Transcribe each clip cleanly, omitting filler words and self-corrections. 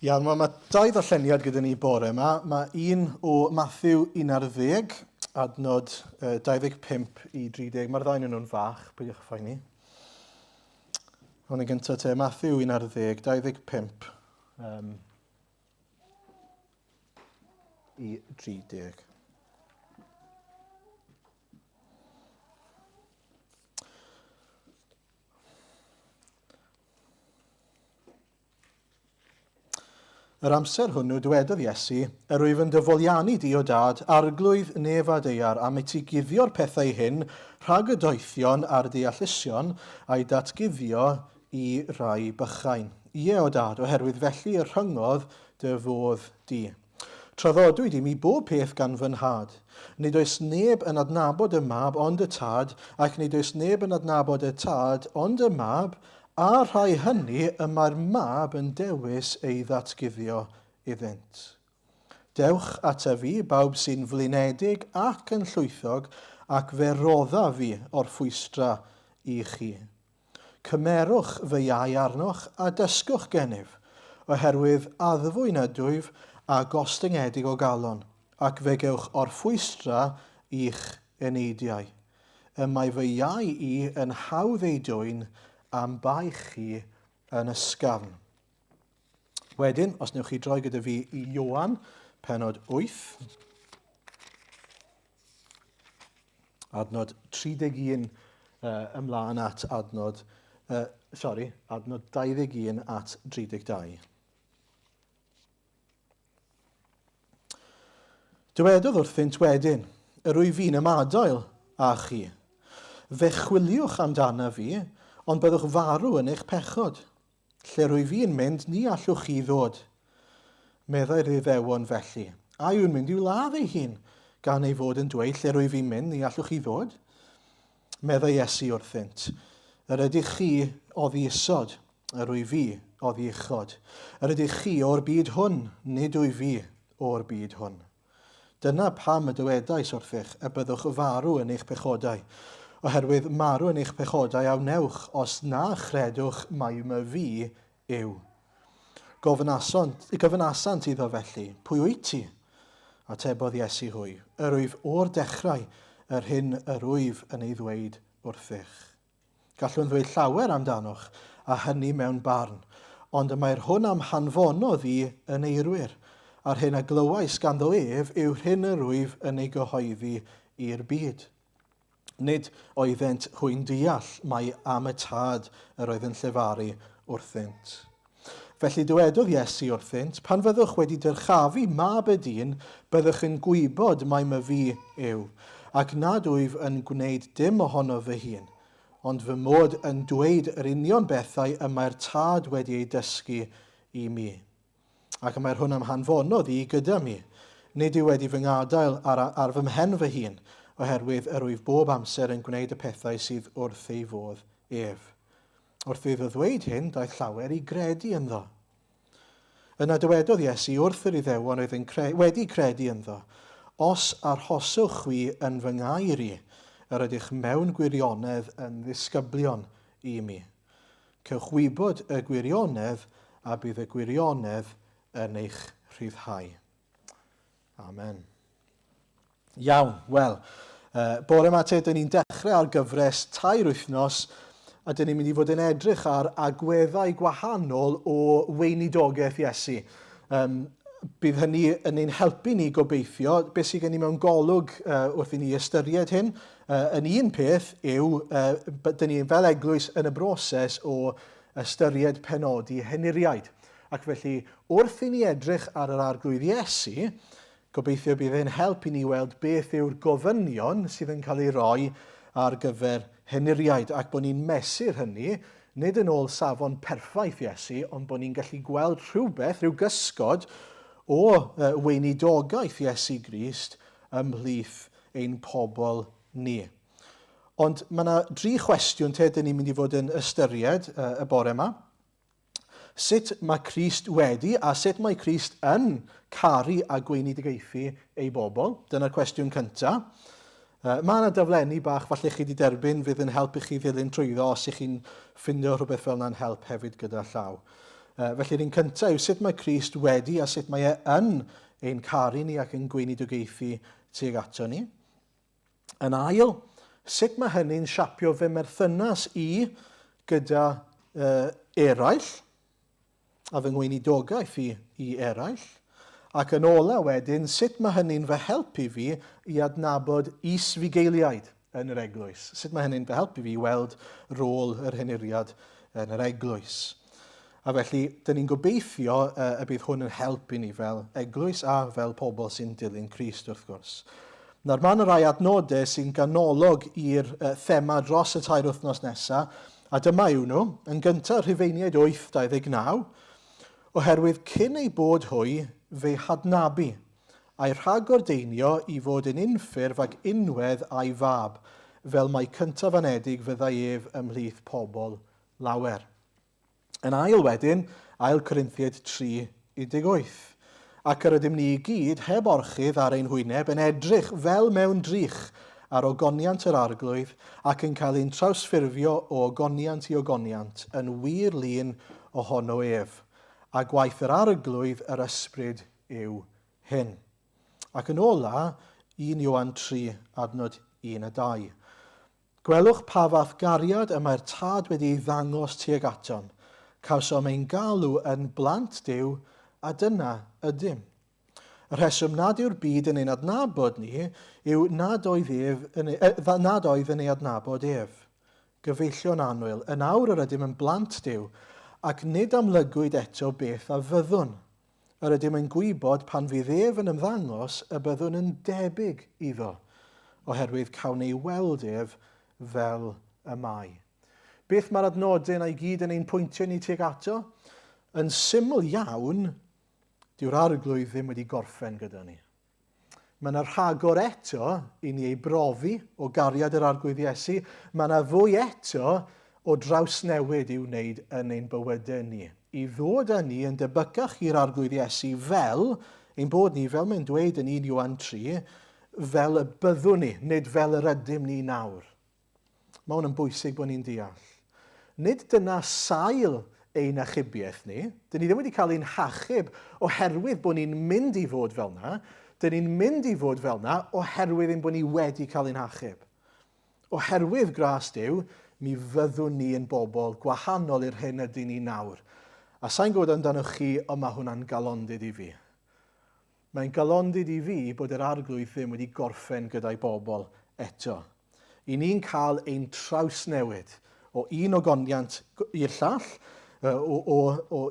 Iawn, wel mae dau ddarlleniad gyda ni bore yma. Mae un o Matthew 11, adnod 25 i 30. Mae'r ddau nhw'n fach, peidiwch â phoeni. Hwn yn gyntaf te, Matthew 11, 25 um, i 30. Yr amser hwnnw dywedodd Iesu, Yr wyf yn dy foliannu di, o Dad, Arglwydd nef a daear, am i ti guddio'r pethau hyn rhag y doethion a'r deallusion, a'u datguddio i rai bychain. Ie, o Dad, oherwydd felly y rhyngodd dy fodd di. Traddodwyd i mi bob peth gan fy Nhad. Nid oes neb yn adnabod y Mab ond y Tad, ac nid oes neb yn adnabod y Tad ond y Mab, A'r rhai hynny y mae'r Mab yn dewis ei ddatguddio iddynt. Dewch ataf fi, bawb sy'n flinedig ac yn llwythog, ac fe roddaf fi orffwystra i chi. Cymerwch fy iau arnoch a dysgwch gennyf, oherwydd addfwyn ydwyf a gostyngedig o galon, ac fe gewch orffwystra i'ch eneidiau. Y mae fy iau i yn hawdd ei dwyn a'm baich chi yn ysgafn. Wedyn, os newch chi droi gyda fi i Ioan, penod 8, adnod 31 uh, ymlaen at adnod, uh, sorry, adnod 21 at 32. Dywedodd wrthynt wedyn, Yr wyf fi'n ymadael â chi. Fe chwiliwch amdanaf fi, ond byddwch farw yn eich pechod. Lle rwyf fi'n mynd, ni allwch chi ddod. Meddai'r Iddewon felly, A yw'n mynd i'w ladd ei hun, gan ei fod yn dweud, Lle rwyf fi'n mynd, ni allwch chi ddod? Meddai Iesu wrthynt, Yr ydych chi oddi isod, Yr wyf fi oddi uchod. Yr ydych chi o'r byd hwn, nid wyf fi o'r byd hwn. Dyna pam y dywedais wrthych y byddwch farw yn eich pechodau, oherwydd marw yn eich pechodau a wnewch os na chredwch mai myfi yw. Gofynasont, gofynasant iddo felly, Pwy wyt ti? Atebodd Iesu hwy, Yr wyf o'r dechrau, yr hyn yr wyf yn ei ddweud wrthych. Gallwn ddweud llawer amdanoch, a hynny mewn barn, ond y mae'r hwn a'm hanfonodd i yn eirwir, a'r hyn a glywais ganddo ef yw'r hyn yr wyf yn ei gyhoeddi i'r byd. Nid oeddent hwy'n deall mai am y Tad yr oedd yn llefaru wrthynt. Felly dywedodd Iesu wrthynt, Pan fyddwch wedi dyrchafu Mab y Dyn, byddwch yn gwybod mai myfi yw, ac nad wyf yn gwneud dim ohonof fy hun, ond fy mod yn dweud yr union bethau y mae'r Tad wedi eu dysgu i mi. Ac y mae'r hwn a'm hanfonodd i gyda mi. Nid yw wedi fy ngadael ar, ar fy mhen fy hun, oherwydd yr wyf bob amser yn gwneud y pethau sydd wrth ei fodd ef. Wrth iddo ddweud hyn, daeth llawer i gredu ynddo. Yna dywedodd Iesu wrth yr Iddewon oedd yn cre wedi credu ynddo, Os arhoswch chwi yn fy ngair i, yr ydych mewn gwirionedd yn ddisgyblion i mi. Cewch wybod y gwirionedd, a bydd y gwirionedd yn eich rhyddhau. Amen. Iawn, wel, uh, bore yma te, dyn ni'n dechrau ar gyfres tair wythnos a dyn ni'n mynd i fod yn edrych ar agweddau gwahanol o weinidogaeth Iesu. Um, bydd hynny yn ein helpu ni gobeithio. Beth sydd gen i mewn golwg uh, wrth i ni ystyried hyn, uh, yn un peth yw, uh, dyn ni fel eglwys yn y broses o ystyried penodi henuriaid. Ac felly, wrth i ni edrych ar yr Arglwydd Iesu, gobeithio bydd e'n help i ni weld beth yw'r gofynion sydd yn cael ei roi ar gyfer henuriaid, ac bod ni'n mesur hynny, nid yn ôl safon perffaith Iesu, ond bod ni'n gallu gweld rhywbeth, rhyw gysgod o weinidogaeth Iesu Grist ymhlith ein pobl ni. Ond mae yna dri chwestiwn te dyn ni'n mynd i fod yn ystyried y bore yma. Sut mae Crist wedi a sut mae Crist yn caru a gweinidogaethu ei bobl? Dyna'r cwestiwn cyntaf. Uh, mae yna daflenni bach falle chi wedi derbyn fydd yn helpu chi ddilyn trwyddo os ych chi'n ffindio rhywbeth fel yna'n help hefyd gyda llaw. Felly'r un cyntaf yw sut mae Crist wedi a sut mae e yn ein caru ni ac yn gweinidogaethu tuag ato ni. Yn ail, sut mae hynny'n siapio fy merthynas i gyda uh, eraill a fy ngweinidogaeth i i eraill. Ac yn ola wedyn, sut mae hynny'n fy helpu fi i adnabod is-fugeiliaid yn yr eglwys? Sut mae hynny'n fy helpu fi i weld rôl yr henuriad yn yr eglwys? A felly, dyn ni'n gobeithio y bydd hwn yn help i ni fel eglwys a fel pobl sy'n dilyn Crist, wrth gwrs. Nawr, mae yna rai adnodau sy'n ganolog i'r thema dros y tair wythnos nesaf, a dyma yw nhw. Yn gyntaf, Rhufeiniaid 8, 29, oherwydd cyn eu bod hwy, fe hadnabu, a'i rhagordeinio i fod yn unffurf ag unwedd a'i fab, fel mai cyntaf-anedig fyddai ef ymhlith pobl lawer. Yn ail wedyn, Ail Corinthiaid 3, 18. Ac yr ydym ni i gyd, heb orchudd ar ein hwyneb, yn edrych fel mewn drych ar ogoniant yr Arglwydd, ac yn cael ein trawsffurfio o ogoniant i ogoniant, yn wir lun ohono ef. A gwaith yr Arglwydd yr Ysbryd yw hyn. Ac yn ola, 1 Ioan 3, adnod 1 a 2. Gwelwch pa fath gariad y mae'r Tad wedi ei ddangos tuag atom. Cawsom ein galw yn blant Duw, a dyna ydym. Y rheswm nad yw'r byd yn ein adnabod ni yw nad oedd, ef yn ei, nad oedd yn ei adnabod ef. Gyfeillion annwyl, yn awr yr ydym yn blant Duw, ac nid amlygwyd eto beth a fyddwn. Yr ydym yn gwybod pan fydd ef yn ymddangos y byddwn yn debyg iddo, oherwydd cawn ei weld ef fel y mae. Beth mae'r adnodau yna i gyd yn ein pwyntio ni tuag ato? Yn syml iawn, dyw'r arglwydd ddim wedi gorffen gyda ni. Mae yna rhagor eto i ni ei brofi o gariad yr Arglwydd Iesu. Mae yna fwy eto o drawsnewid i'w wneud yn ein bywydau ni. I ddod â ni yn debycach i'r Arglwydd Iesu fel ein bod ni, fel mae'n dweud yn 1 Ioan 3, fel y byddwn ni, nid fel yr ydym ni nawr. Mae hwn yn bwysig bod ni'n deall. Nid dyna sail ein achubiaeth ni. Dyn ni ddim wedi cael ein hachub oherwydd bod ni'n mynd i fod fel na. Dyn ni'n mynd i fod fel na oherwydd ein bod ni wedi cael ein hachub. Oherwydd gras Duw, mi fyddwn ni yn bobl gwahanol i'r hyn ydyn ni nawr. A sa'n gwybod amdanoch chi, ond mae hwnna'n galondid i fi. Mae'n galondid i fi bod yr Arglwydd ddim wedi gorffen gyda'i bobl eto. I ni'n cael ein trawsnewid o un ogoniant i'r llall, o, o, o,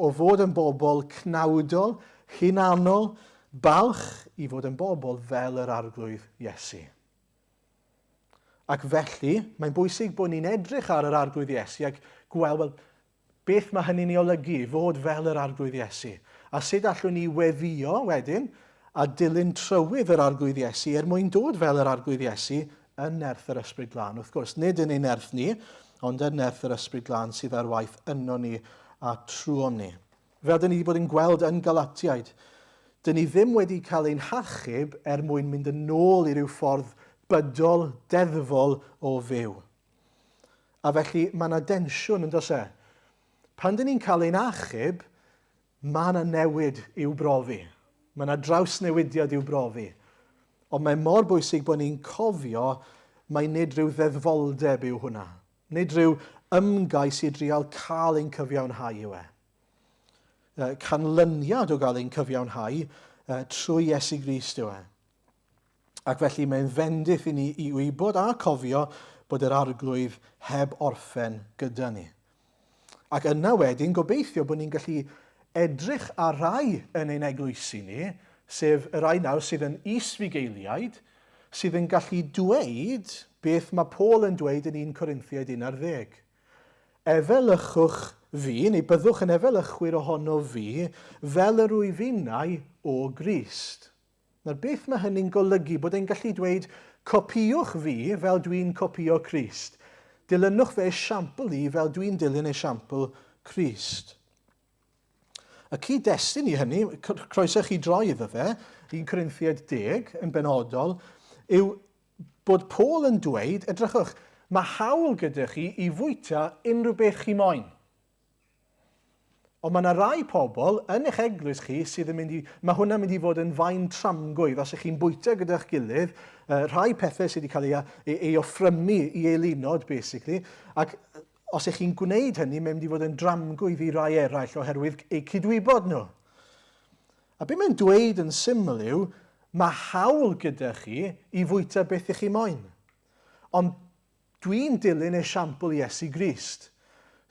o fod yn bobl cnawdol, hunanol, balch, i fod yn bobl fel yr Arglwydd Iesu. Ac felly, mae'n bwysig bod ni'n edrych ar yr Arglwydd Iesu ac gweld, wel, Beth mae hynny'n ei olygu, fod fel yr Arglwydd Iesu? A sut allwn ni weddïo wedyn a dilyn trywydd yr Arglwydd Iesu er mwyn dod fel yr Arglwydd Iesu yn nerth yr Ysbryd Glân? Wrth gwrs, nid yn ein nerth ni, ond yn nerth yr Ysbryd Glân sydd ar waith yno ni a trwom ni. Fel dyn ni wedi bod yn gweld yn Galatiaid, dyn ni ddim wedi cael ein hachub er mwyn mynd yn ôl i ryw ffordd bydol, deddfol o fyw. A felly mae yna densiwn yn does e? Pan dyn ni'n cael ein achub, mae yna newid i'w brofi. Mae yna drawsnewidiad i'w brofi. Ond mae mor bwysig bod ni'n cofio mai nid rhyw ddeddfoldeb yw hwnna. Nid rhyw ymgais i drial cael ein cyfiawnhau yw e. Canlyniad o gael ein cyfiawnhau trwy Iesu Grist yw e. Ac felly mae'n fendith i ni i wybod a cofio bod yr Arglwydd heb orffen gyda ni. Ac yna wedyn gobeithio bod ni'n gallu edrych ar rai yn ein eglwysi ni, sef y rai nawr sydd yn is-fugeiliaid, sydd yn gallu dweud beth mae Paul yn dweud yn 1 Corinthiaid 11. Efelychwch fi, neu byddwch yn efelychwyr ohono fi, fel yr wyf innau o Grist. Nawr, beth mae hynny'n golygu? Bod e'n gallu dweud, copïwch fi fel dwi'n copïo Crist. Dilynwch fy esiampl i fel dwi'n dilyn esiampl Crist. Y cyd-destun i hynny, croeso chi droi iddo fe, 1 Corinthiaid 10 yn benodol, yw bod Paul yn dweud, edrychwch, mae hawl gyda chi i fwyta unrhyw beth chi moyn. Ond mae yna rai pobl yn eich eglwys chi sydd yn mynd i... Mae hwnna'n mynd i fod yn faen tramgwydd os ych chi'n bwyta gyda'ch gilydd, rhai pethau sydd wedi cael ei, ei, ei offrymu i eilunod, basically, ac os ych chi'n gwneud hynny, mae'n mynd i fod yn dramgwydd i rai eraill oherwydd eu cydwybod nhw. A be mae'n dweud yn syml yw, mae hawl gyda chi i fwyta beth ych chi moyn. Ond Dwi'n dilyn esiampl Iesu Grist,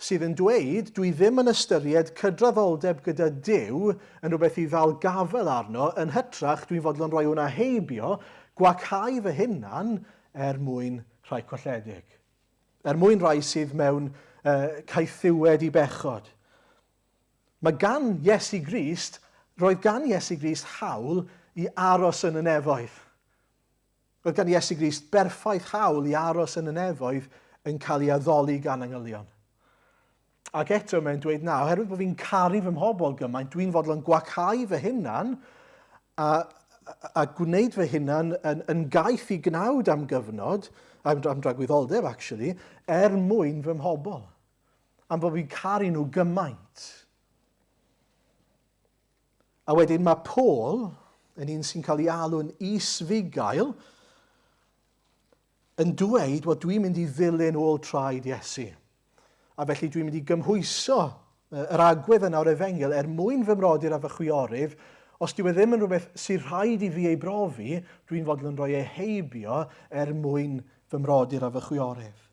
sydd yn dweud dwi ddim yn ystyried cydraddoldeb gyda Duw yn rhywbeth i ddal gafael arno, yn hytrach dwi'n fodlon rhoi hwnna heibio, gwacáu fy hunan er mwyn rhai colledig. Er mwyn rhai sydd mewn uh, caethiwed i bechod. Mae gan Iesu Grist, roedd gan Iesu Grist hawl i aros yn y nefoedd. Roedd gan Iesu Grist berffaith hawl i aros yn y nefoedd yn cael ei addoli gan angylion. Ac eto mae'n dweud na, oherwydd bod fi'n caru fy mhobl gymaint, dwi'n fodlon gwacáu fy hunan a, a, a gwneud fy hunan yn, yn gaeth i gnawd am gyfnod, am, am dragwyddoldeb actually, er mwyn fy mhobl. Am bod fi'n caru nhw gymaint. A wedyn mae Paul, yn un sy'n cael ei alw'n is-fugail, yn dweud, wel, dwi'n mynd i ddilyn ôl traed Iesu. A felly dwi'n mynd i gymhwyso yr agwedd yna o'r efengyl er mwyn fy mrodyr a fy chwiorydd, os dyw e ddim yn rhywbeth sy'n rhaid i fi ei brofi, dwi'n fodlon rhoi ei heibio er mwyn fy mrodyr a fy chwiorydd.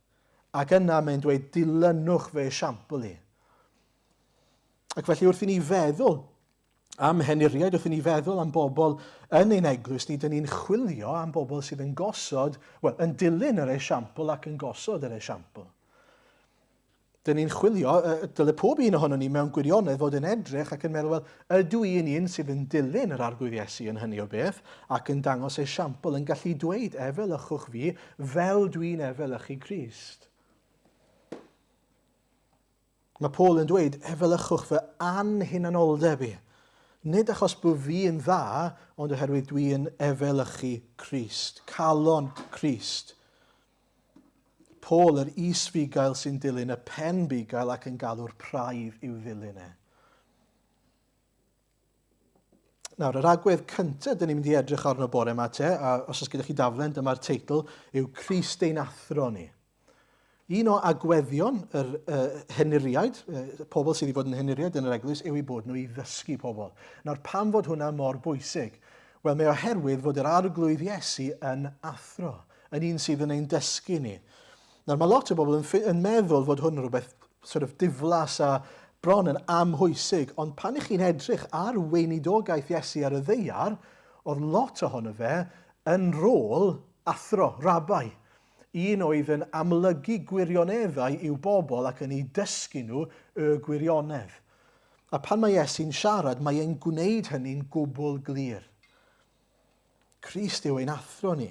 Ac yna mae'n dweud, dilynwch fy esiampl i. Ac felly wrth i ni feddwl am henuriaid, wrth i ni feddwl am bobl yn ein eglwys ni, dyn ni'n chwilio am bobl sydd yn gosod, wel, yn dilyn yr esiampl ac yn gosod yr esiampl. Dyn ni'n chwilio, dyle pob un ohono ni mewn gwirionedd fod yn edrych ac yn meddwl, wel, ydw i yn un sydd yn dilyn yr Arglwydd Iesu yn hynny o beth ac yn dangos esiampl, yn gallu dweud, efelychwch fi fel dwi'n efelychu Crist. Mae Paul yn dweud, efelychwch fy anhunanoldeb i. Nid achos bod fi yn dda, ond oherwydd dwi yn efelychu Crist, calon Crist. Paul, yr is-fugail sy'n dilyn y pen bugail ac yn galw'r praidd i'w ddilyn e. Nawr, yr agwedd cyntaf dyn ni'n mynd i edrych arno bore yma te, a os oes gyda chi daflen, dyma'r teitl, yw Crist ein athro ni. Un o agweddion yr uh, henuriaid, uh, pobl sydd wedi bod yn henuriaid yn yr eglwys, yw eu bod nhw i ddysgu pobl. Nawr, pam fod hwnna mor bwysig? Wel, mae oherwydd fod yr arglwydd Iesu yn athro, yn un sydd yn ein dysgu ni. Nawr, mae lot o bobl yn, yn meddwl fod hwn yn rhywbeth sort of diflas a bron yn amhwysig, ond pan ych chi'n edrych ar weinidogaeth Iesu ar y ddeiar, oedd lot ohono fe yn rôl athro, rabai. Un oedd yn amlygu gwirioneddau i'w bobl ac yn eu dysgu nhw y gwirionedd. A pan mae Iesu'n siarad, mae e'n gwneud hynny'n gwbl glir. Crist yw ein athro ni.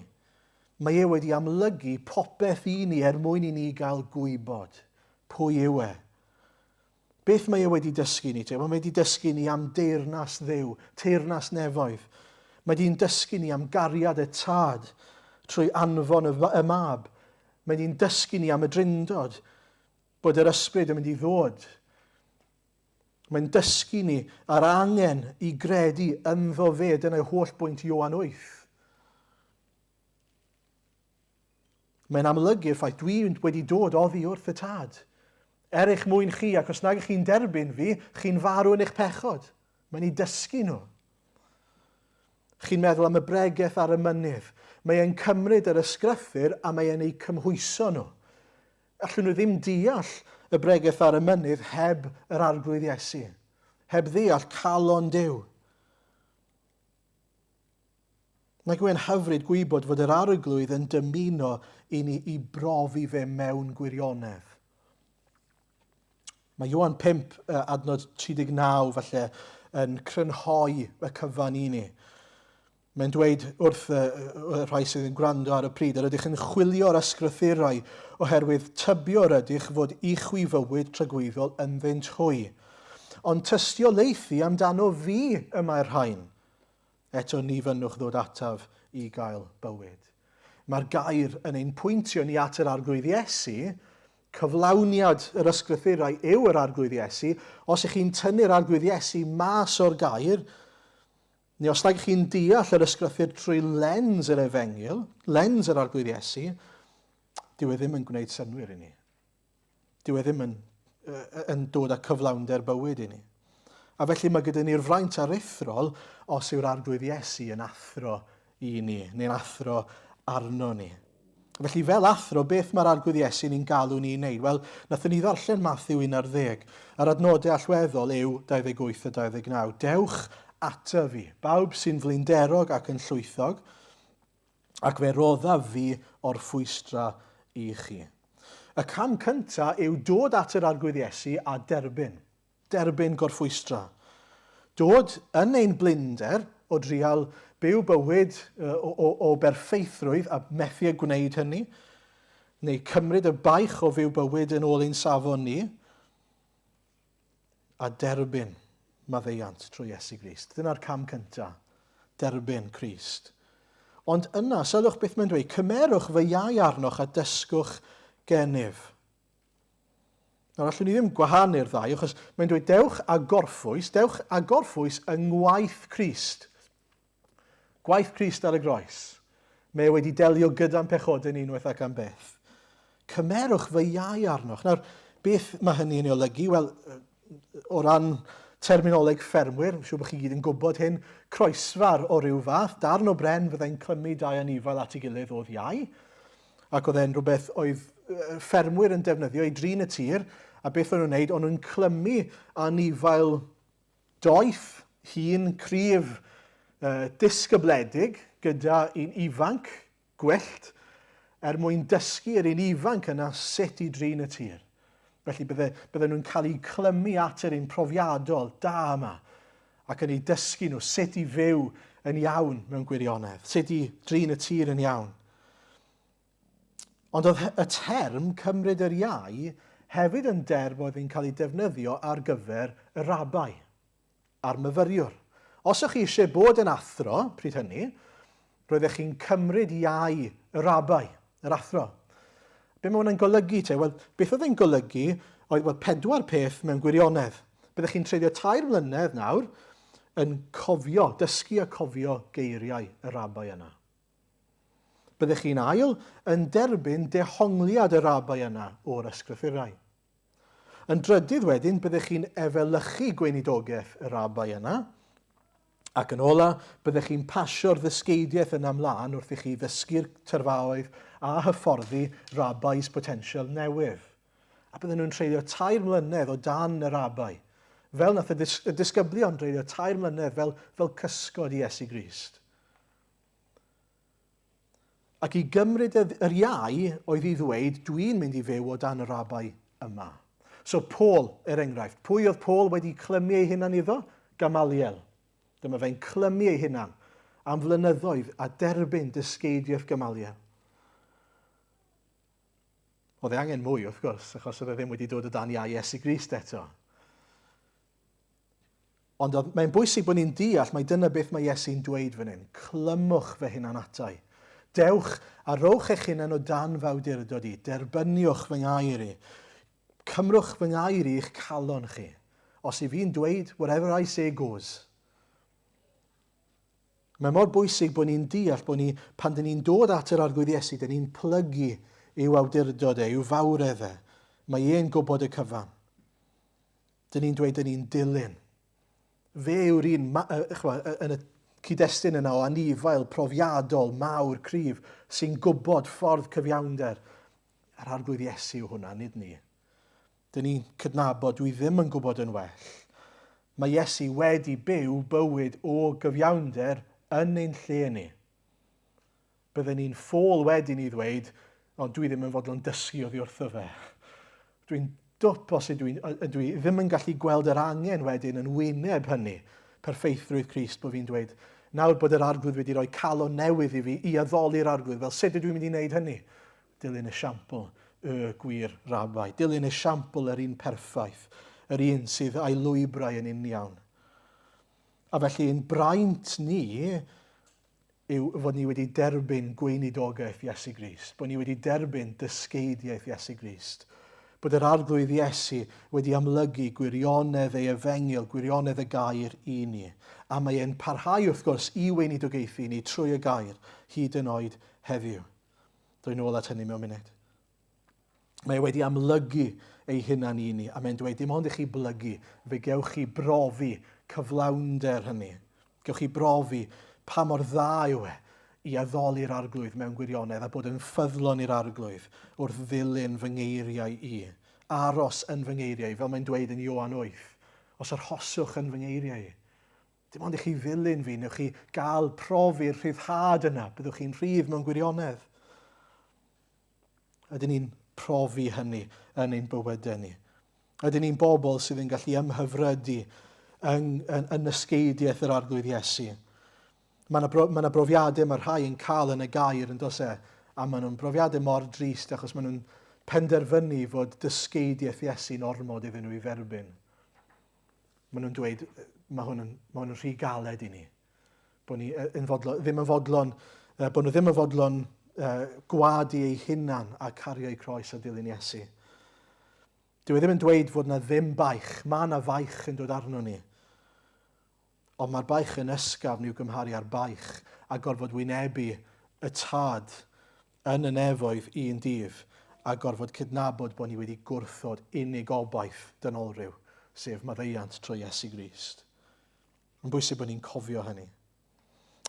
Mae e wedi amlygu popeth i ni er mwyn i ni gael gwybod pwy yw e. Beth mae e wedi dysgu ni te? Mae wedi dysgu ni am deyrnas Dduw, teyrnas nefoedd. Mae wedi'n dysgu ni am gariad y tad trwy anfon y, y mab. Mae wedi'n dysgu ni am y drindod, bod yr ysbryd yn mynd i ddod. Mae'n dysgu ni ar angen i gredu ynddo fe, dyna holl bwynt Ioan 8. Mae'n amlygu'r ffaith dwi wedi dod oddi wrth y Tad. Er eich mwyn chi, ac os nag ych chi'n derbyn fi, chi'n farw yn eich pechod. Mae'n ei dysgu nhw. Chi'n meddwl am y bregeth ar y mynydd. Mae e'n cymryd yr ysgrythur a mae e'n eu cymhwyso nhw. Allwn nhw ddim deall y bregeth ar y mynydd heb yr Arglwydd Iesu. Heb ddeall calon Duw. Nag yw e'n hyfryd gwybod fod yr Arglwydd yn dymuno i ni i brofi fe mewn gwirionedd? Mae Ioan 5, adnod 39 falle, yn crynhoi y cyfan i ni. Mae'n dweud wrth y, y rhai sydd yn gwrando ar y pryd, yr ydych yn chwilio'r ysgrythurau oherwydd tybio yr ydych fod i chwi fywyd tragwyddol ynddynt hwy. Ond tystiolaethu amdano fi y mae'r rhain. Eto ni fynnwch ddod ataf i gael bywyd. Mae'r gair yn ein pwyntio ni at yr Arglwydd Iesu Cyflawniad yr ysgrythurau yw yr Arglwydd Iesu. Os ych chi'n tynnu'r Arglwydd Iesu mas o'r gair, neu os nag ych chi'n deall yr ysgrythur trwy lens yr efengyl, lens yr Arglwydd Iesu, dyw e ddim yn gwneud synnwyr i ni. Dyw e ddim yn, yn dod â cyflawnder bywyd i ni. A felly mae gyda ni'r fraint aruthrol os yw'r Arglwydd Iesu yn athro i ni, neu'n athro arno ni. Felly fel athro, beth mae'r Arglwydd Iesu ni'n galw ni i wneud? Wel, nathon ni ddarllen Matthew 11. Yr adnodau allweddol yw 28 a 29. Dewch ata fi, bawb sy'n flinderog ac yn llwythog, ac fe roddaf fi orffwystra i chi. Y cam cyntaf yw dod at yr Arglwydd Iesu a derbyn. Derbyn gorffwystra. Dod yn ein blinder o drial byw bywyd o, o, o berffeithrwydd a methu â gwneud hynny, neu cymryd y baich o fyw bywyd yn ôl ein safon ni, a derbyn maddeuant trwy Iesu Grist. Dyna'r cam cyntaf, derbyn Crist. Ond yna, sylwch beth mae'n dweud, cymerwch fy iau arnoch a dysgwch gennyf. Nawr, allwn ni ddim gwahanu'r ddau, achos mae'n dweud dewch a gorffwys, dewch a gorffwys yng ngwaith Crist. Gwaith Crist ar y groes. Mae e wedi delio gyda'n pechodau ni unwaith ac am byth. Cymerwch fy iau arnoch. Nawr, beth mae hynny yn ei olygu? Wel, o ran terminoleg ffermwyr, yn siŵr bod chi gyd yn gwybod hyn, croesfar o ryw fath, darn o bren fyddai'n clymu dau anifail at ei gilydd oedd iau, ac oedd e'n rhywbeth oedd ffermwyr yn defnyddio i drin y tir, a beth o'n nhw'n wneud, o'n nhw'n clymu anifail Doeth, hun, cryf, disgybledig gyda un ifanc, gwyllt, er mwyn dysgu yr un ifanc yna sut i drin y tir. Felly bydde, bydden nhw'n cael eu clymu at yr un profiadol da yma ac yn eu dysgu nhw sut i fyw yn iawn mewn gwirionedd, sut i drin y tir yn iawn. Ond oedd y term cymryd yr iau hefyd yn derm oedd yn cael ei defnyddio ar gyfer y rabai a'r myfyriwr. Os o'ch chi eisiau bod yn athro, pryd hynny, roeddech chi'n cymryd iau y rabai, yr athro. Be mae hwnna'n golygu te? Wel, beth oedd e'n golygu oedd wel, pedwar peth mewn gwirionedd. Byddech chi'n treulio tair mlynedd nawr yn cofio, dysgu a cofio geiriau y rabai yna. Byddech chi'n ail yn derbyn dehongliad y rabai yna o'r ysgrythurau. Yn drydydd wedyn, byddech chi'n efelychu gweinidogaeth y rabai yna. Ac yn ola, byddech chi'n pasio'r ddysgeidiaeth yna mlaen wrth i chi ddysgu'r tyrfaoedd a hyfforddi rabais potensial newydd. A bydden nhw'n treulio tair mlynedd o dan y rabai, fel nath y, dis y disgyblion dreulio tair mlynedd fel, fel cysgod i Iesu Grist. Ac i gymryd yr iau oedd i ddweud, dwi'n mynd i fyw o dan y rabai yma. So Paul, er enghraifft, pwy oedd Paul wedi clymu ei hunan iddo? Gamaliel. Dyma fe'n clymu ei hunan am flynyddoedd a derbyn dysgeidiaeth Gamaliel. Oedd e angen mwy, wrth gwrs, achos oedd e ddim wedi dod o dan iau Iesu Grist eto. Ond oedd, mae'n bwysig bod ni'n deall mai dyna beth mae Iesu'n dweud fan hyn. Clymwch fy hunan atai. Dewch a rowch eich hunan o dan fy awdurdod i. Derbyniwch fy ngair i. Cymrwch fy ngair i i'ch calon chi. Os i fi'n dweud, whatever I say goes. Mae mor bwysig bod ni'n deall bod ni, pan dyn ni'n dod at yr Arglwydd Iesu, dyn ni'n plygu i'w awdurdod e, i'w fawredd e. Mae e'n gwybod y cyfan. Dyn ni'n dweud dyn ni'n dilyn. Fe yw'r un, chwa, yn y cyd-destun yna o anifail profiadol, mawr, cryf, sy'n gwybod ffordd cyfiawnder. Yr Arglwydd Iesu yw hwnna, nid ni. Dyn ni'n cydnabod, dwi ddim yn gwybod yn well. Mae Iesu wedi byw bywyd o gyfiawnder yn ein lle ni. Bydden ni'n ffôl wedyn i ddweud, ond dwi ddim yn fodlon dysgu oddi wrtho fe. Dwi'n dwp os ydw i'n, ydw i ddim yn gallu gweld yr angen wedyn yn wyneb hynny, perffeithrwydd Crist, bod fi'n dweud, nawr bod yr Arglwydd wedi rhoi calon newydd i fi i addoli'r Arglwydd, fel sut ydw i'n mynd i wneud hynny? Dilyn esiampl y gwir rabai. Dilyn esiampl yr un perffaith, yr un sydd a'i lwybrau yn uniawn. A felly ein braint ni yw fod ni wedi derbyn gweinidogaeth Iesu Grist, bod ni wedi derbyn dysgeidiaeth Iesu Grist. Bod yr Arglwydd Iesu wedi amlygu gwirionedd ei efengyl, gwirionedd y gair i ni. A mae e'n parhau, wrth gwrs, i weinidogaethu ni trwy y gair, hyd yn oed heddiw. Dwi nôl at hynny mewn munud. Mae e wedi amlygu ei hunan i ni, a mae'n dweud dim ond i chi blygu, fe gewch chi brofi cyflawnder hynny. Gewch chi brofi pa mor dda yw e i addoli'r arglwydd mewn gwirionedd a bod yn ffyddlon i'r arglwydd wrth ddilyn fy ngeiriau i. Aros yn fy ngeiriau, fel mae'n dweud yn Ioan 8. Os arhoswch yn fy ngeiriau i. Dim ond i chi ddilyn fi, newch chi gael profi'r rhyddhad yna, byddwch chi'n rhydd mewn gwirionedd. Ydyn ni'n profi hynny yn ein bywydau ni? Ydyn ni'n bobl sydd yn gallu ymhyfrydu yn, yn, yn ysgeidiaeth yr Arglwydd Iesu? Mae yna, bro, mae yna brofiadau mae rhai yn cael yn y gair yn dos e, a maen nhw'n brofiadau mor drist achos maen nhw'n penderfynu fod dysgeidiaeth Iesu'n ormod iddyn nhw i dderbyn. Maen nhw'n dweud, mae hwn yn, mae hwn yn rhy galed i ni. Bod ni yn fodlon, ddim yn fodlon, bod nhw ddim yn fodlon gwadu eu hunan a cario eu croes a dilyn Iesu. Dyw e ddim yn dweud fod na ddim baich. Mae yna faich yn dod arno ni. Ond mae'r baich yn ysgafn i'w gymharu â'r baich a gorfod wynebu y tad yn y nefoedd un dydd a gorfod cydnabod bod ni wedi gwrthod unig obaith dynolryw, sef maddeuant trwy Iesu Grist. Mae'n bwysig bod ni'n cofio hynny.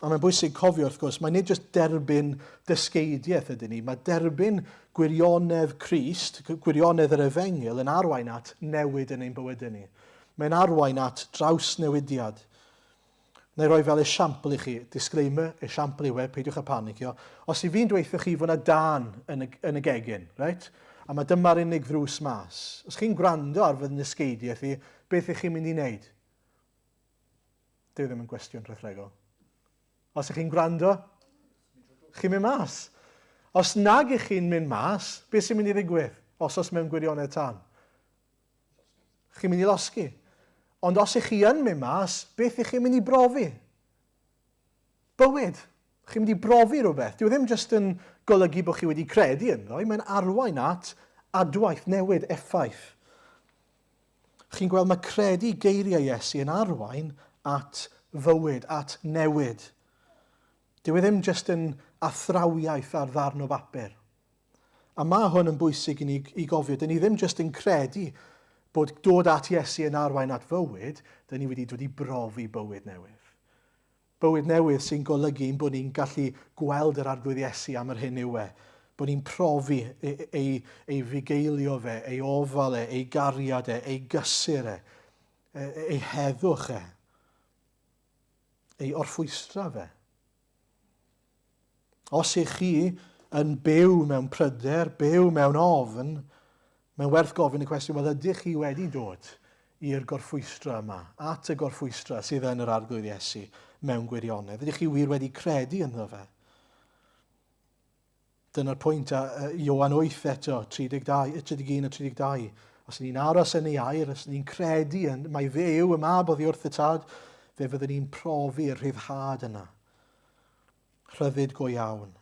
A mae'n bwysig cofio, wrth gwrs, mae nid jyst derbyn dysgeidiaeth ydyn ni, mae derbyn gwirionedd Crist, gwirionedd yr efengyl, yn arwain at newid yn ein bywydau ni. Mae'n arwain at drawsnewidiad. Na i roi fel esiampl i chi, disclaimer, esiampl yw e, peidiwch â panicio. Os i fi'n dweithio chi fod yna dân yn y, yn y gegin, reit? A mae dyma'r unig ddrws mas. Os chi'n gwrando ar fy nysgeidiaeth i, beth ych chi'n mynd i wneud? Dyw e ddim yn gwestiwn rhethregol. Os ych chi'n gwrando, chi'n mynd mas. Os nag ych chi'n mynd mas, beth sy'n mynd i ddigwydd os oes mewn gwirionedd tân? Chi'n mynd i losgi. Ond os ych chi yn mynd mas, beth ych chi'n mynd i brofi? Bywyd. Chi'n mynd i brofi rhywbeth. Dyw e ddim jyst yn golygu bod chi wedi credu ynddo, mae'n arwain at adwaith, newid, effaith. Chi'n gweld, mae credu geiriau Iesu yn arwain at fywyd, at newid. Dyw e ddim jyst yn athrawiaeth ar ddarn o bapur. A mae hwn yn bwysig i ni i gofio. Dyn ni ddim jyst yn credu bod dod at Iesu yn arwain at fywyd, dyn ni wedi dod i brofi bywyd newydd. Bywyd newydd sy'n golygu ein bod ni'n gallu gweld yr Arglwydd Iesu am yr hyn yw e, bod ni'n profi ei, ei, ei fugeilio fe, ei ofal e, ei gariad e, ei gysur e, ei heddwch e, ei orffwystra fe. Os ych chi yn byw mewn pryder, byw mewn ofn, mae'n werth gofyn y cwestiwn, wel ydych chi wedi dod i'r gorffwystra yma, at y gorffwystra sydd yn yr Arglwydd Iesu mewn gwirionedd? Ydych chi wir wedi credu ynddo fe? Dyna'r pwynt, a Ioan 8 eto, 32, 31 a 32. Os ni'n aros yn ei air, os ni'n credu yn, mai fe yw y mab oddi wrth y tad, fe fyddwn ni'n profi'r rhyddhad yna. Rhyddid go iawn.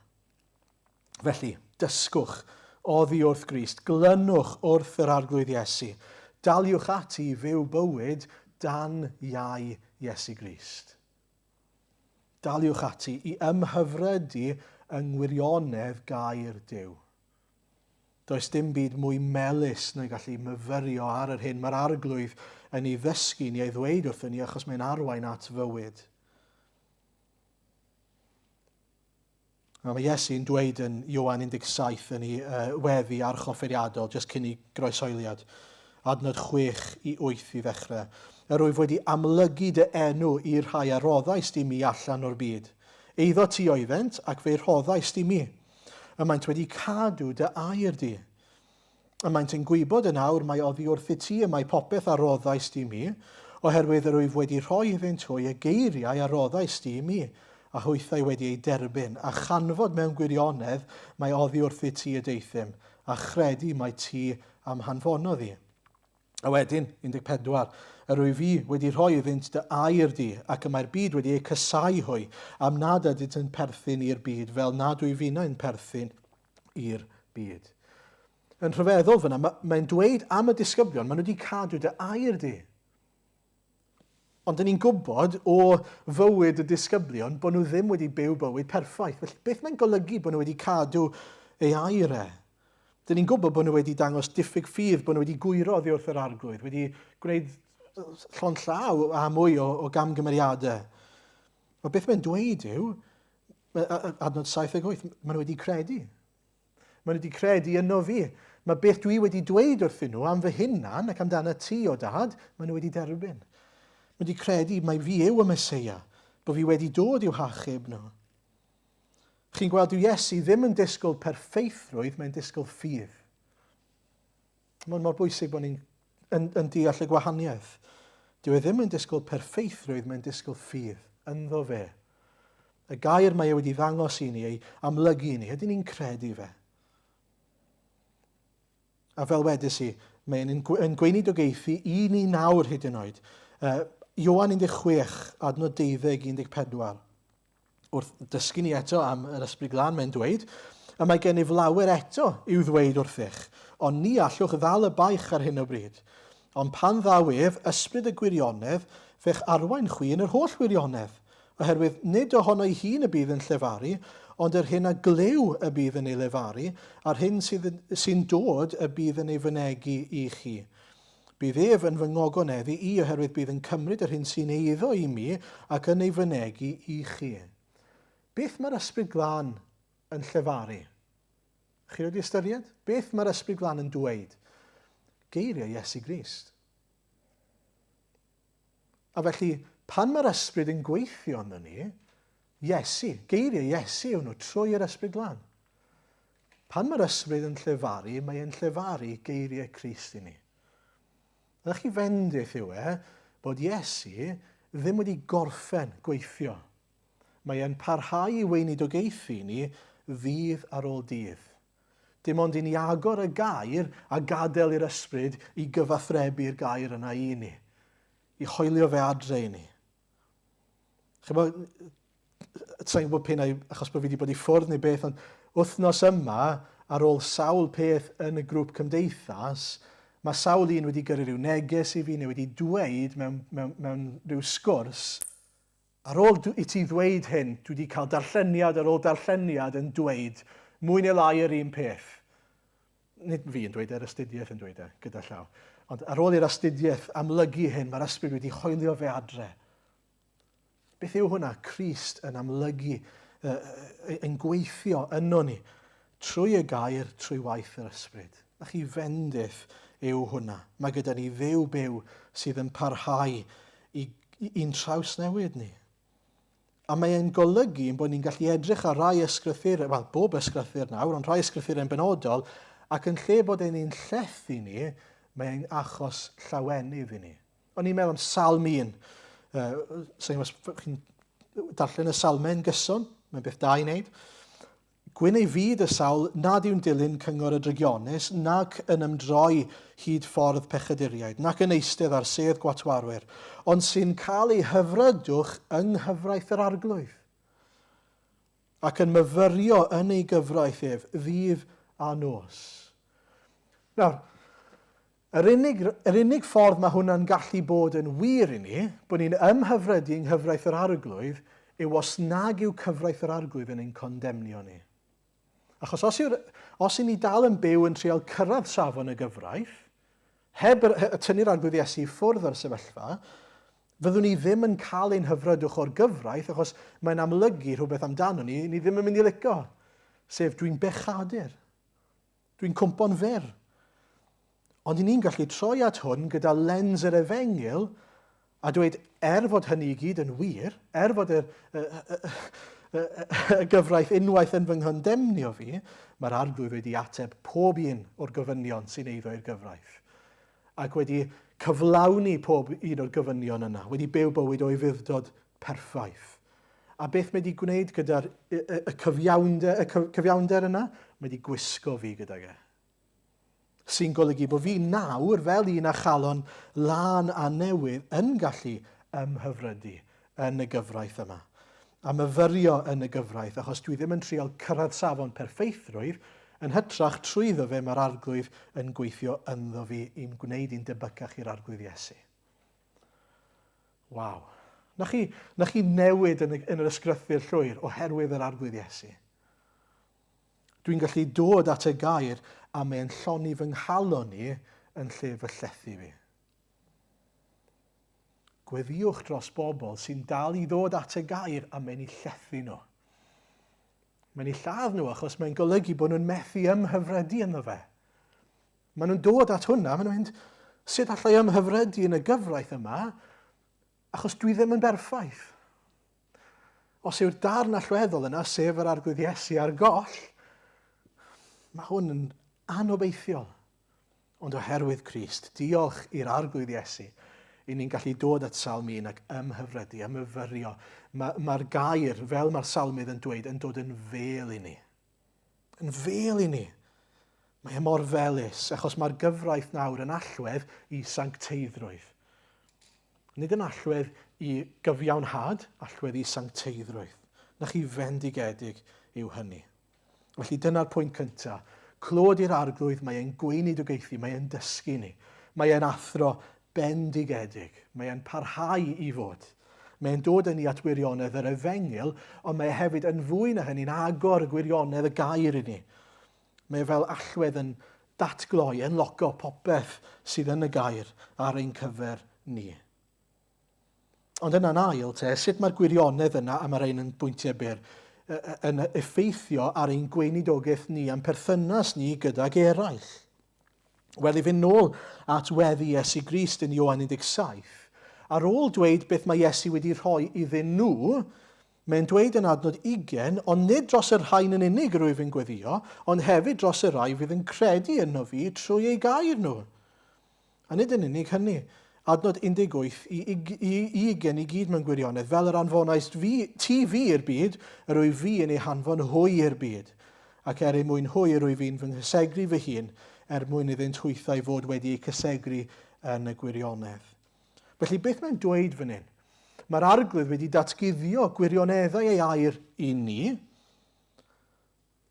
Felly, dysgwch oddi wrth Grist, glynwch wrth yr Arglwydd Iesu, daliwch ati i fyw bywyd dan iau Iesu Grist. Daliwch ati i ymhyfrydu yng ngwirionedd gair Duw. Does dim byd mwy melys na gallu myfyrio ar yr hyn mae'r Arglwydd yn ei ddysgu ni a'i ddweud wrthyn ni achos mae'n arwain at fywyd. A mae Iesu'n dweud yn Ioan 17 yn ei uh, weddi archoffeiriadol, jyst cyn ei groeshoeliad, adnod 6 i 8 i ddechrau. Yr wyf wedi amlygu dy enw i'r rhai a roddaist i mi allan o'r byd. Eiddo ti oeddent, ac fe'i rhoddaist i mi. Y maent wedi cadw dy air di. Y maent yn gwybod yn awr mai oddi wrthyt ti y mae popeth a roddaist i mi, oherwydd yr wyf wedi rhoi iddynt hwy y geiriau a roddaist di i mi, a hwythau wedi eu derbyn, a chanfod mewn gwirionedd mai oddi wrthyt ti y deuthum, a chredu mai ti a'm hanfonodd i. A wedyn, 14, yr wyf fi wedi rhoi iddynt dy air di, ac y mae'r byd wedi eu casáu hwy, am nad ydynt yn perthyn i'r byd, fel nad wyf finnau'n perthyn i'r byd. yn rhyfeddol fyna, mae'n dweud am y disgyblion, maen nhw wedi cadw dy air di. Ond dyn ni'n gwybod o fywyd y disgyblion bod nhw ddim wedi byw bywyd perffaith. Felly beth mae'n golygu bod nhw wedi cadw ei air e? Dyn ni'n gwybod bod nhw wedi dangos diffyg ffydd, bod nhw wedi gwyro oddi wrth yr arglwydd, wedi gwneud llond llaw a mwy o, o gamgymeriadau. Ond beth mae'n dweud yw, adnod 78, maen nhw wedi credu. Maen nhw wedi credu yno fi. Mae beth dwi wedi dweud wrthyn nhw am fy hunan ac amdano ti o dad, maen nhw wedi derbyn. Maen nhw wedi credu mai fi yw y Meseia, bod fi wedi dod i'w hachub nhw. Chi'n gweld, dyw Iesu ddim yn disgwyl perffeithrwydd, mae'n disgwyl ffydd. Mae'n mor bwysig bod ni'n yn, yn deall y gwahaniaeth. Dyw e ddim yn disgwyl perffeithrwydd, mae'n disgwyl ffydd ynddo fe. Y gair mae e wedi ddangos i ni, ei amlygu i ni, ydyn ni'n credu fe? A fel wedys i, mae'n yn, yn gweinidogaethu i ni nawr hyd yn oed. Uh, Ioan 16, adnod 12, 14. Wrth dysgu ni eto am yr Ysbryd Glân, mae'n dweud, Y mae gennyf lawer eto i'w ddweud wrthych, ond ni allwch ddal y baich ar hyn o bryd. Ond pan ddaw ef, Ysbryd y gwirionedd, fe'ch arwain chwi yn yr holl wirionedd, oherwydd nid ohono'i hun y bydd yn llefaru, ond yr hyn a glyw y bydd yn ei lefaru, a'r hyn sydd, sy'n dod y bydd yn ei fynegi i chi. Bydd ef yn fy ngogoneddu i oherwydd bydd yn cymryd yr hyn sy'n eiddo i mi ac yn ei fynegi i chi. Beth mae'r Ysbryd Glân yn llefaru? Chi wedi ystyried? Beth mae'r Ysbryd Glân yn dweud? Geiriau Iesu Grist. A felly, pan mae'r Ysbryd yn gweithio ynddo ni, Iesu, geiriau Iesu yw nhw trwy yr Ysbryd Glân. Pan mae'r Ysbryd yn llefaru, mae e'n llefaru geiriau Crist i ni. Ydych chi fendith yw e bod Iesu ddim wedi gorffen gweithio. Mae e'n parhau i weinidogaethu ni ddydd ar ôl dydd. Dim ond i ni agor y gair a gadael i'r Ysbryd i gyfathrebu'r gair yna i ni, i hoelio fe adre i ni. Chymod, sa'n gwybod p'un ai achos bod fi wedi bod i ffwrdd neu beth, ond wythnos yma, ar ôl sawl peth yn y grŵp cymdeithas, mae sawl un wedi gyrru rhyw neges i fi neu wedi dweud mewn, mewn, mewn rhyw sgwrs, ar ôl i ti ddweud hyn, dwi wedi cael darlleniad ar ôl darlleniad yn dweud mwy neu lai yr un peth. Nid fi yn dweud e'r astudiaeth yn dweud e, gyda llaw. Ond ar ôl i'r astudiaeth amlygu hyn, mae'r ysbryd wedi hoelio fe adre. Beth yw hwnna? Crist yn amlygu, yn gweithio yno ni, trwy y gair, trwy waith yr ysbryd. Na chi fendith yw hwnna. Mae gyda ni Dduw byw sydd yn parhau i, i'n trawsnewid ni. A mae e'n golygu ein bod ni'n gallu edrych ar rai ysgrythurau, wel, bob ysgrythur nawr, ond rhai ysgrythurau'n benodol, ac yn lle bod e'n ein llethu ni, mae e'n achos llawenydd i ni. O'n i'n meddwl am Salm 1. Uh, Sa'n gwybod os chi'n darllen y salmau'n gyson, mae'n beth da i wneud. Gwyn ei fyd y sawl nad yw'n dilyn cyngor y drygionus, nac yn ymdroi hyd ffordd pechaduriaid, nac yn eistedd ar sedd gwatwarwyr, ond sy'n cael ei hyfrydwch yng nghyfraith yr Arglwydd, ac yn myfyrio yn ei gyfraith ef ddydd a nos. Nawr, Yr unig, yr unig ffordd mae hwnna'n gallu bod yn wir i ni, bod ni'n ymhyfrydu yng nghyfraith yr Arglwydd, yw os nag yw cyfraith yr Arglwydd yn ein condemnio ni. Achos os, yw'r, os i ni dal yn byw yn trial cyrraedd safon y gyfraith, heb yr, tynnu'r Arglwydd Iesu i ffwrdd o'r sefyllfa, fyddwn ni ddim yn cael ein hyfrydwch o'r gyfraith achos mae'n amlygu rhywbeth amdano ni, ni ddim yn mynd i licio, sef dwi'n bechadur. Dwi'n cwmpo'n fyr. Ond i ni'n gallu troi at hwn gyda lens yr efengyl a dweud, er fod hynny i gyd yn wir, er fod y, y, y, y, y gyfraith unwaith yn fy nghondemnio fi, mae'r arglwydd wedi ateb pob un o'r gofynion sy'n eiddo i'r gyfraith. Ac wedi cyflawni pob un o'r gofynion yna, wedi byw bywyd o ufudd-dod perffaith. A beth mae wedi gwneud gyda'r y, y, y cyfiawnder, y cyfiawnder yna? Mae wedi gwisgo fi gydag e. Sy'n golygu bod fi nawr, fel un â chalon lân a newydd, yn gallu ymhyfrydu yn y gyfraith yma. A myfyrio yn y gyfraith, achos dwi ddim yn trial cyrraedd safon perffeithrwydd, Yn hytrach, trwyddo fe mae'r Arglwydd yn gweithio ynddo fi i'm gwneud i'n debycach i'r Arglwydd Iesu. Waw. Na chi, na chi newid yn, y, yn yr ysgrythur llwyr oherwydd yr Arglwydd Iesu. Dwi'n gallu dod at y gair a mae'n lloni fy nghalon i yn lle fy llethu fi. Gweddïwch dros bobl sy'n dal i ddod at y gair a mae'n eu llethu nhw. Mae'n eu lladd nhw achos mae'n golygu bod nhw'n methu ymhyfrydu ynddo fe. Maen nhw'n dod at hwnna, maen nhw'n mynd, sut allai ymhyfrydu yn y gyfraith yma, achos dwi ddim yn berffaith. Os yw'r darn allweddol yna, sef yr Arglwydd Iesu ar goll, mae hwn yn anobeithiol. Ond oherwydd Crist, diolch i'r Arglwydd Iesu, i ni'n gallu dod at Salm 1 ac ymhyfrydu, ymyfyrio. Mae'r ma gair, fel mae'r salmydd yn dweud, yn dod yn fel i ni. Yn fel i ni. Mae e mor felys, achos mae'r gyfraith nawr yn allwedd i sancteiddrwydd. Nid yn allwedd i gyfiawnhad, allwedd i sancteiddrwydd. Na chi fendigedig yw hynny. Felly dyna'r pwynt cyntaf. Clod i'r Arglwydd, mae e'n gweinidogaethu, mae e'n dysgu ni. Mae e'n athro bendigedig. Mae e'n parhau i fod. Mae e'n dod â ni at wirionedd yr efengyl, ond mae e hefyd yn fwy na hynny'n agor y gwirionedd y gair i ni. Mae e fel allwedd yn datgloi, yn loco popeth sydd yn y gair ar ein cyfer ni. Ond yna'n ail te, sut mae'r gwirionedd yna, a mae rhain yn bwyntiau byr, yn effeithio ar ein gweinidogaeth ni a'n perthynas ni gydag eraill? Wel, i fynd nôl at weddi Iesu Grist yn Ioan 17, ar ôl dweud beth mae Iesu wedi rhoi iddyn nhw, mae'n dweud yn adnod 20, ond nid dros y rhain yn unig yr wyf yn gweddio, ond hefyd dros y rhai fydd yn credu yno fi trwy eu gair nhw. A nid yn unig hynny, adnod 18 i, i, i, i ugain i gyd mewn gwirionedd, fel yr anfonaist fi, ti fi i'r byd, yr wyf fi yn eu hanfon hwy i'r byd. Ac er eu mwyn hwy yr wyf fi'n fy nghysegru fy hun, er mwyn iddynt hwythau fod wedi eu cysegru yn y gwirionedd. Felly beth mae'n dweud fan hyn? Mae'r Arglwydd wedi datguddio gwirioneddau ei air i ni,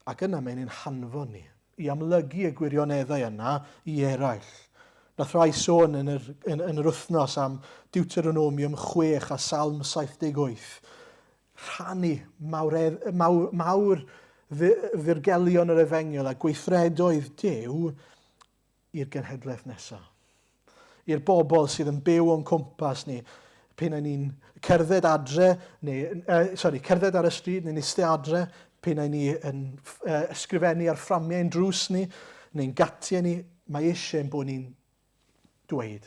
ac yna mae'n ein hanfon ni i amlygu y gwirioneddau yna i eraill. Nath rhai sôn yn yr, yn, yn yr wythnos am Deuteronomium 6 a Salm 78. Rhannu mawredd, mawr, mawr ddirgelion yr efengyl a gweithredoedd Duw i'r genhedlaeth nesaf. I'r bobl sydd yn byw o'n cwmpas ni, p'un ai ni'n cerdded adre, neu, uh, sorry, cerdded ar y stryd neu'n eistedd adre, p'un ai ni yn uh, ysgrifennu ar fframiau ein drws ni, neu'n gatiau ni, mae eisiau ein bod ni'n dweud,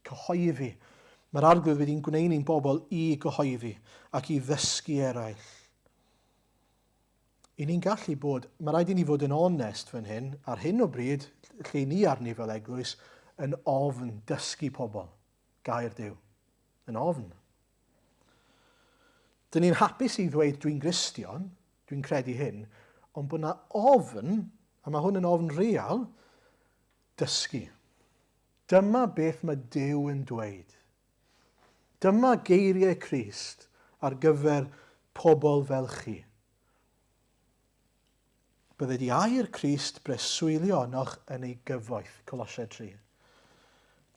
cyhoeddi. Mae'r Arglwydd wedi'n gwneud ni'n bobl i gyhoeddi ac i ddysgu eraill. I ni'n gallu bod, mae rhaid i ni fod yn onest fan hyn, ar hyn o bryd, lle ni arni fel eglwys, yn ofn dysgu pobl gair Duw. Yn ofn. Dyn ni'n hapus i ddweud dwi'n Gristion, dwi'n credu hyn, ond bod na ofn, a mae hwn yn ofn real, dysgu. Dyma beth mae Duw yn dweud. Dyma geiriau Crist ar gyfer pobl fel chi. Bydded i air Crist breswylio ynoch yn ei gyfoeth, Colosiaid 3.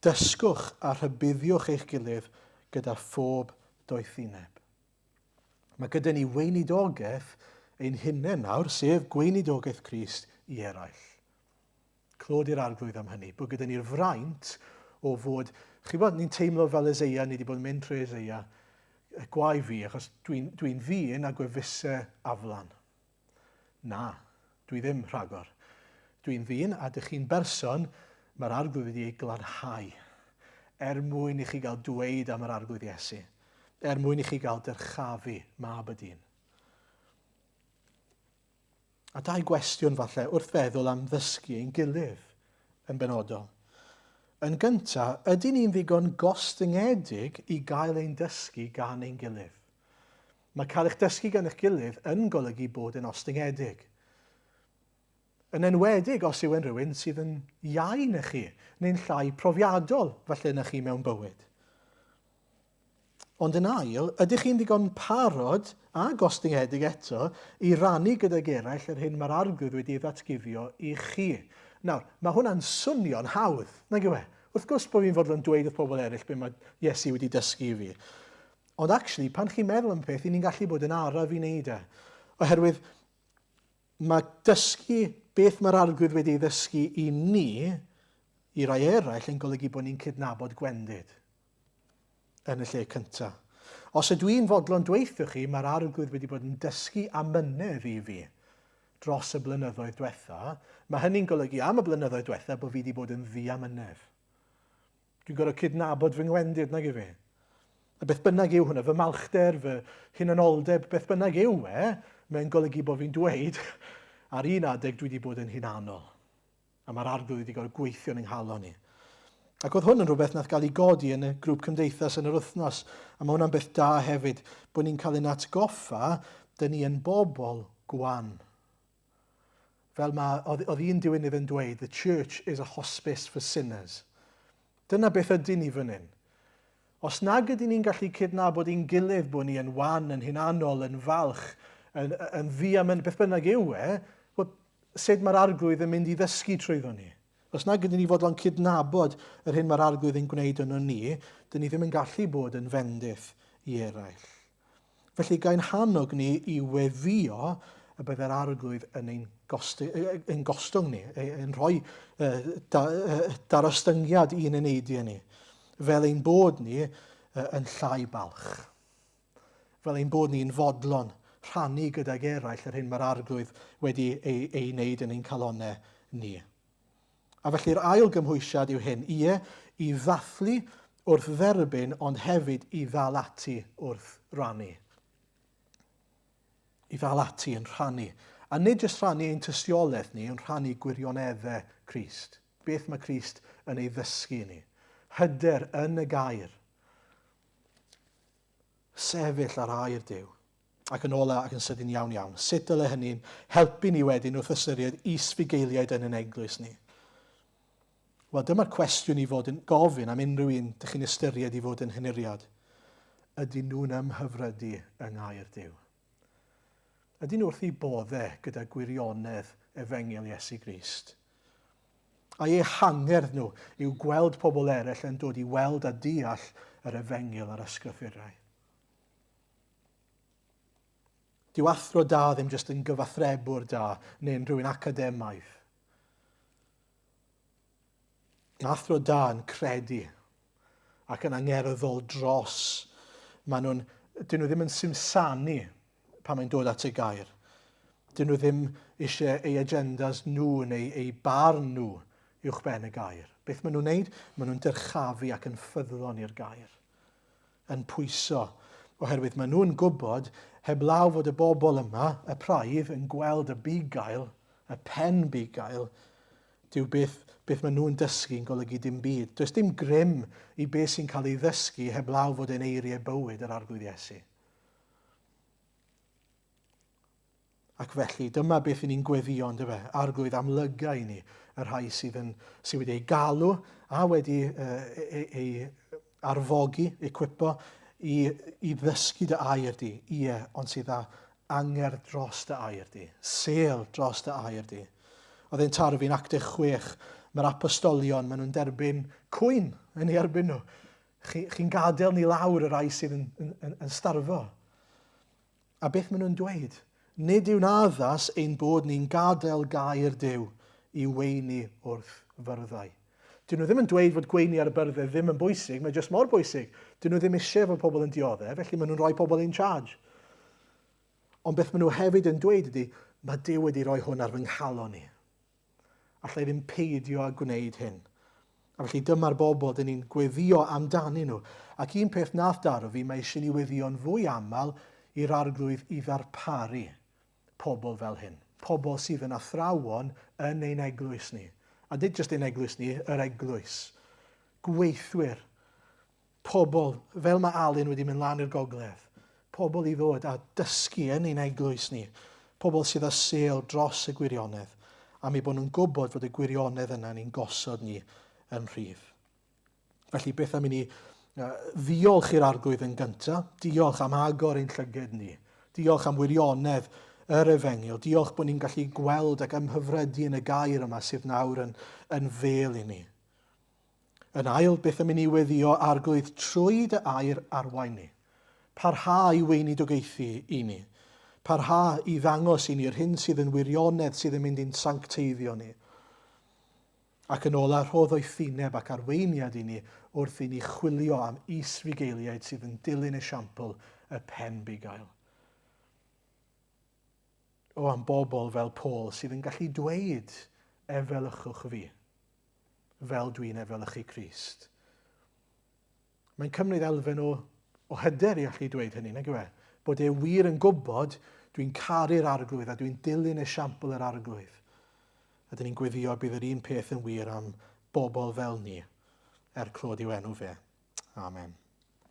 Dysgwch a rhybuddiwch eich gilydd gyda phob doethineb. Mae gyda ni weinidogaeth ein hunain nawr, sef gweinidogaeth Crist i eraill. Clod i'r Arglwydd am hynny, bod gyda ni'r fraint o fod, chi bod, ni'n teimlo fel Eseia, ni wedi bod yn mynd trwy Eseia, gwae fi, achos dwi'n dwi ddyn a gwefusau aflan. Na, dwi ddim rhagor. Dwi'n ddyn a dych chi'n berson mae'r Arglwydd wedi ei glanhau er mwyn i chi gael dweud am yr Arglwydd Iesu, er mwyn i chi gael dyrchafu mab y dyn. A dau gwestiwn falle wrth feddwl am ddysgu ein gilydd yn benodol. Yn gyntaf, ydy ni'n ddigon gostyngedig i gael ein dysgu gan ein gilydd? Mae cael eich dysgu gan eich gilydd yn golygu bod yn ostyngedig. Yn enwedig os yw e'n rhywun sydd yn iau na chi, neu'n llai profiadol falle na chi mewn bywyd. Ond yn ail, ydych chi'n ddigon parod a gostyngedig eto i rannu gydag eraill yr hyn mae'r Arglwydd wedi ei ddatguddio i chi? Nawr, mae hwnna'n swnio'n hawdd, nag yw e? Wrth gwrs bod fi'n fodlon dweud wrth bobl eraill beth mae Iesu wedi dysgu i fi. Ond actually, pan chi'n meddwl am y peth, i ni'n gallu bod yn araf i wneud e. Oherwydd mae dysgu beth mae'r Arglwydd wedi ei ddysgu i ni, i rai eraill, yn golygu bod ni'n cydnabod gwendid yn y lle cyntaf. Os ydw i'n fodlon dweutho chi, mae'r Arglwydd wedi bod yn dysgu amynedd i fi dros y blynyddoedd diwetha, mae hynny'n golygu am y blynyddoedd diwetha bod fi wedi bod yn ddiamynedd. Dwi'n gorfod cydnabod fy ngwendid, nag i fi? A beth bynnag yw hwnna, fy malchder, fy hunanoldeb, beth bynnag yw e, mae'n golygu bod fi'n dweud, ar un adeg dwi wedi bod yn hunanol. A mae'r Arglwydd wedi gorfod gweithio yn nghalon i. Ac oedd hwn yn rhywbeth nath gael ei godi yn y grŵp cymdeithas yn yr wythnos, a mae hwnna'n beth da hefyd, bod ni'n cael ein atgoffa, dyn ni yn bobl gwan. Fel mae, oedd, oedd un diwynydd yn dweud, the church is a hospice for sinners. Dyna beth ydyn ni fan hyn. Os nag ydyn ni'n gallu cydnabod i'n gilydd bod ni yn wan, yn hunanol, yn falch, yn, yn ddiamyn, beth bynnag yw e, wel, sut mae'r Arglwydd yn mynd i ddysgu trwyddo ni? Os nag ydyn ni fodlon cydnabod yr hyn mae'r Arglwydd yn gwneud yno ni, dyn ni ddim yn gallu bod yn fendith i eraill. Felly gai'n hannog ni i weddïo y byddai'r Arglwydd yn ein, gosti, ein gostwng ni, yn rhoi da, darostyngiad i'n eneidiau ni, fel ein bod ni yn llai balch. Fel ein bod ni'n fodlon rhannu gydag eraill yr hyn mae'r Arglwydd wedi ei, ei wneud yn ein calonnau ni. A felly'r ail gymhwysiad yw hyn, ie, i ddathlu wrth dderbyn ond hefyd i ddal ati wrth rannu. I ddal ati yn rhannu. A nid jyst rhannu ein tystiolaeth ni, ond rhannu gwirioneddau Crist. Beth mae Crist yn ei ddysgu ni. Hyder yn y gair. Sefyll ar air Duw. Ac yn ola ac yn sydyn iawn iawn, sut dyle hynny'n helpu ni wedyn wrth ystyried is-fugeiliaid yn ein eglwys ni? Wel, dyma'r cwestiwn i fod yn gofyn am unrhyw un dych chi'n ystyried i fod yn henuriad. Ydyn nhw'n ymhyfrydu yng ngair Duw? Ydyn nhw wrth eu bodde gyda gwirionedd efengyl Iesu Grist? Ai eu hangerdd nhw yw gweld pobl eraill yn dod i weld a deall yr efengyl a'r ysgrythurau? Dyw athro da ddim jyst yn gyfathrebwr da neu'n rhywun academaidd. Athro da yn credu ac yn angerddol dros. Maen nhw'n, dyn nhw ddim yn simsanu pan mae'n dod at y gair. Dyn nhw ddim eisiau eu agendas nhw neu eu barn nhw uwch ben y gair. Beth maen nhw'n wneud? Maen nhw'n dyrchafu ac yn ffyddlon i'r gair. Yn pwyso. Oherwydd maen nhw'n gwybod, heblaw fod y bobl yma, y praidd, yn gweld y bugail, y pen bugail, dyw beth, beth maen nhw'n dysgu yn golygu dim byd. Does dim grym i beth sy'n cael ei ddysgu heblaw fod e'n eiriau bywyd yr Arglwydd Iesu. Ac felly, dyma beth i ni'n gweddio, on'd yfe? Arglwydd, amlyga i ni y rhai sydd, yn, sydd wedi ei galw a wedi uh, ei, ei arfogi, equipo, i, i ddysgu dy air di, ie, ond sydd â angerdd dros dy air di, sel dros dy air di. Oedd e'n taro fi'n Actau 6, mae'r apostolion, maen nhw'n derbyn cwyn yn ei erbyn nhw. Chi'n chi gadael ni lawr y rhai sydd yn, yn, yn, yn starfo. A beth maen nhw'n dweud? Nid yw'n addas ein bod ni'n gadael gair Duw i weini wrth fyrddau. Dyn nhw ddim yn dweud fod gweini ar y byrddau ddim yn bwysig, mae jyst mor bwysig. Dyn nhw ddim eisiau fod pobl yn dioddef, felly maen nhw'n rhoi pobl in charge. Ond beth maen nhw hefyd yn dweud ydy, mae Duw wedi rhoi hwn ar fy nghalon i. Alla i ddim peidio â gwneud hyn. A felly dyma'r bobl dyn ni'n gweddio amdanyn nhw. Ac un peth nath daro fi, mae eisiau ni weddio'n fwy aml i'r Arglwydd i ddarparu pobl fel hyn. Pobl sydd yn athrawon yn ein eglwys ni. A nid jyst ein eglwys ni, yr eglwys. Gweithwyr Pobl, fel mae Alun wedi mynd lan i'r gogledd, pobl i ddod a dysgu yn ein eglwys ni, pobl sydd â sêl dros y gwirionedd, am eu bod nhw'n gwybod fod y gwirionedd yna ni'n gosod ni yn rhydd. Felly beth am i ni Ddiolch i'r Arglwydd yn gyntaf. Diolch am agor ein llyged ni. Diolch am wirionedd yr efengyl. Diolch bod ni'n gallu gweld ac ymhyfrydu yn y gair yma sydd nawr yn, yn fel i ni. Yn ail, beth am i ni weddio Arglwydd trwy dy air arwain ni. Parha i weinidogaethu i ni. Parha i ddangos i ni'r hyn sydd yn wirionedd sydd yn mynd i'n sancteiddio ni. Ac yn ola, rho ddoethineb ac arweiniad i ni wrth i ni chwilio am is-fugeiliaid sydd yn dilyn esiampl y pen bugail. O, am bobl fel Paul sydd yn gallu dweud, efelychwch fi, fel dwi'n efelychu Crist. Mae'n cymryd elfen o, o hyder i allu dweud hynny, nag yw e? Bod e wir yn gwybod dwi'n caru'r arglwydd a dwi'n dilyn esiampl yr arglwydd. A dyn ni'n gweddio bydd yr un peth yn wir am bobl fel ni, er clod i'w enw fe. Amen.